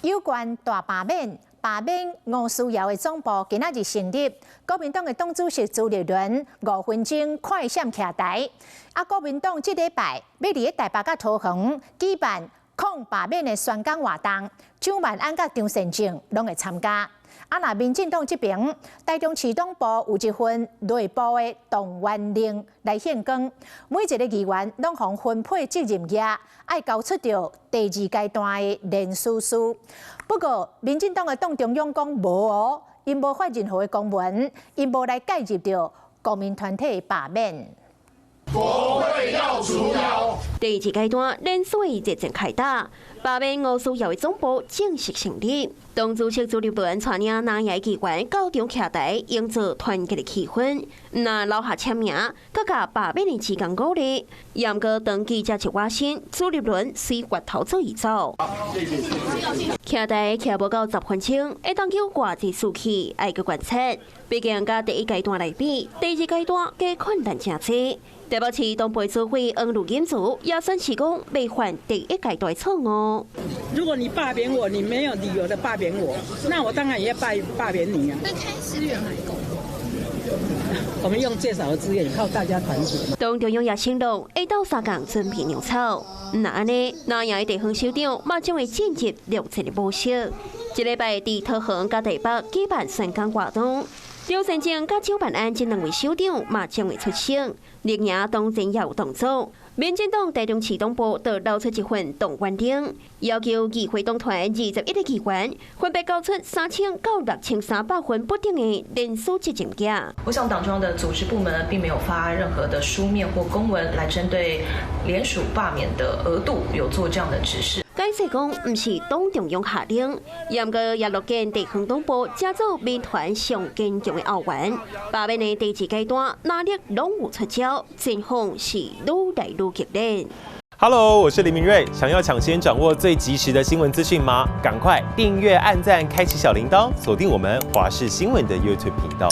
有關大罷免，罷免吳思瑤的總部今仔日成立，國民黨的黨主席朱立倫5分鐘快閃徛台。啊，國民黨這禮拜欲佇咧台北佮桃園舉辦抗罷免的宣講活動，蔣萬安佮張善政攏會參加。啊，若民進黨這邊，台中市黨部有一份內部的動員令來獻光，每一个議員攏予分配責任額，愛交出著第二階段的聯署書。不過，民進黨的黨中央講無哦，𪜶無發任何的公文，𪜶無來介入著公民團體的罷免。國會要除妖。第二階段聯署熱戰開打，罷免吳思瑤的總部正式成立。黨主席朱立倫帶領藍營議員到場徛台，營造團結的氣氛。若留下簽名，閣共罷免的志工鼓勵。毋過當記者一倚身，朱立倫隨越頭做伊走。徛台徛無夠10分鐘，會當有偌濟士氣，愛閣觀察。畢竟佮第一階段來比，第二階段加困難誠濟。台北市黨部主委黃呂錦茹也宣示講，袂犯第一階段錯誤。如果你罷免我，你沒有理由的罷免我，那我當然也要罷免你啊。那看資源還夠？我們用最少的資源，靠大家團結。黨中央也承諾會鬥相共準備糧草。若按呢，藍營的地方首長嘛將會進入作戰的模式。這禮拜佇桃園佮台北舉辦宣講活動。張善政佮蔣萬安這兩位首長嘛將會出席，綠營當然也有動作。民進黨台中市黨部就流出一份動員令，要求議會黨團21個議員分別交出3000到6300份不等的聯署責任額。我想黨中央的組織部門並沒有發任何的書面或公文來針對聯署罷免的額度有做這樣的指示。解釋講，毋是黨中央下令，毋過也樂見地方黨部成做民團上堅強的後援。罷免的第二階段，藍綠攏有出招，戰況是愈來愈激烈。 Hello，我是林明瑞，想要搶先掌握最及時的新聞資訊嗎？趕快訂閱、按讚、開啟小鈴鐺，鎖定我們華視新聞的 YouTube 頻道。